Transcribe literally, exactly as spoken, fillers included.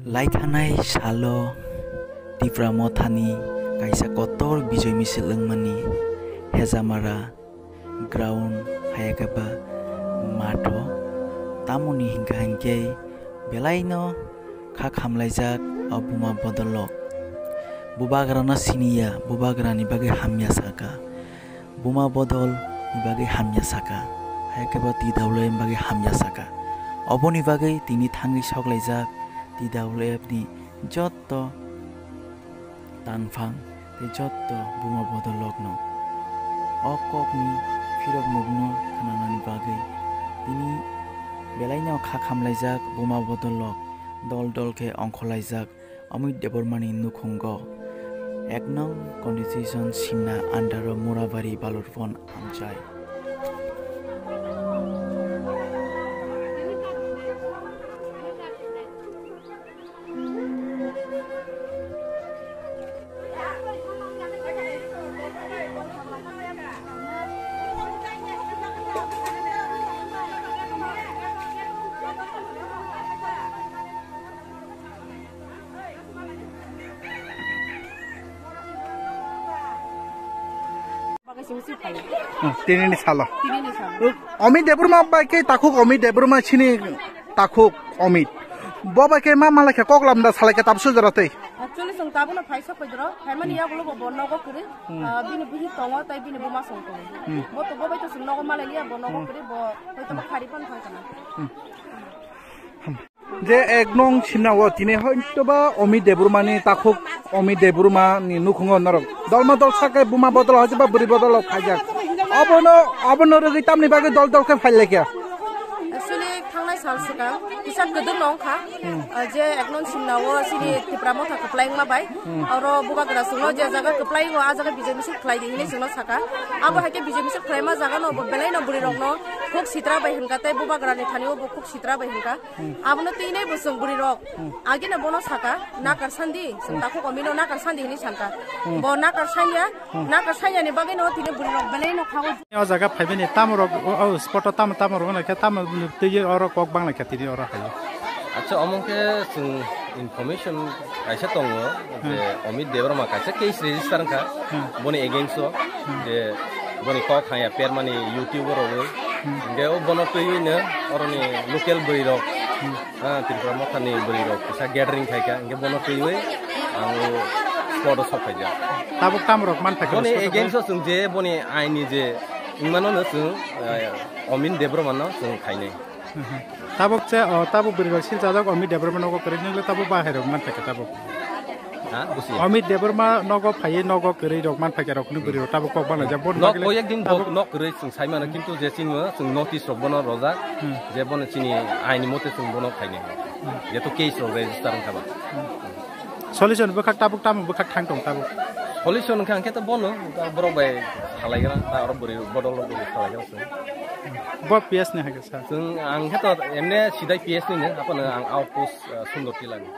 Laithanai salo Tipra Mothani kaisa kotor bijoi misil wngmani Hejamara ground, hayakhe ba matho. Tamoni hinkha hinkhe belaino kha khamlaijak o buma bodolrok. Bubagrano siniya, bubagrani bagwi hamya saka. Buma bodol ni bagwi hamya saka, hai khe bo T W F ni bagwi hamya saka. Oboni bagwi tini thangwi soklaijak T W F ni jotto tangphang tei jotto buma bodol rokno. O kokni phirok mukno khnanani bagwi tini belaino kha khamlaijak buma bodol rok, dol dol khe ongkhorlaijak. Amit Debbarmani nukhungo ek nong constitution simna under o Murabari Balurpon amchai. Bagwi simi si phai. Hmm, tinini salo. Tinini salo. Amit Debbarma bai khe takhuk Amit Debbarma sini takhuk Amit. Bo bai khe ma malai khe kok lamda salai khe tabsu jora tei. Actually, chwng tabukno phai sok paidoro, phaimani yagulo bo, bo nogo kwrwi, ah, bini bihik tongo, tei bini buma song tongo. Hmm. Bo to, bo bai to chwng nogo malai liya, bo nogo kwrwi, bo hoi to bo khari pan thang kana. Hmm. Je ek nong simna o tini hoito ba Amit Debbarma ni takhuk Amit Debbarma ni nukhungo norok dolma dol sakai buma bodol hoito ba bwrwi bodol khaijak. Obono, obono rwgwi tamni bagwi dol dol khe phai laikha. Actually, thangnai sal swkang kisa kwdwk no wngkha. Ah, je ek nong simna o sini Tipra Motha kwplai wngma bai. Oro bubagra chwngno je jaga kwplai wngo, a jaga bijai misik khlai di hinwi chwngno saka. Abo hai khe bijai misik khlaima jaga no bo belai no bwrwi rok no khuk sitra bai hwnka tei bubagra ni thani o bo khuk sitra bai hwnka. Abono twi nai bo chwng bwrwi rok. Agina bono saka, nakar sandi, chwng takhuk Amit no nakar sandi hinwi sanka. Bo nakar sanya, nakar sanya ni bagwi no tini bwrwi rok belai no khaui. O jaga phaibani tamo rok, o, o spot o tamo, tamo rok nai khe tamo twi oro kok bang nai khe tini oro hai. Acha, omo khe chwng information kaisa tongo je Amit Debbarma kaisa case register wngkha boni against o, je boni kok haya permani YouTube o rogwi. Hingke o bono twiwi no oroni local bwrwi rok, ah, Tripura Motha ni bwrwi rok kisa gathering khaikha, hingke bono twiwi ang o spot o sok phaikha. Tabuk tamo rok man phaikha boni against o chwng je boni aini je wngmano no chwng, ah, Amit Debbarma no chwng khainai. Tabuk che, o, tabuk bwrwi rok siljak Amit Debbarma nogo kwrwi nokle tabuk bahai rok man phaikha tabuk. Ha? Busi. Amit Debbarma nogo phaiwi nogo kwrwi rok man phaikha rok ni bwrwi rok tabuk kok bang laijak. Nok koyek din bo nok kwrwi chwng sai mano, kintu je chini chwng notice rok bono rojak, je bono chini aini mote chwng bono khainai. Jeto case rok register wngkha ba. Solution bwkhak tabuk tamo bwkhak thang tong tabuk. Solution wngkha hwnkhe to bono, borok bai salai gra, ta oro bwrwi bodol rok bwrwi salai gra chwng. Bo P S ni hai khe sir. Chwng ang khe to emne sidai P S ni no, aphano ang outpost, uh, Sundor Tila ni.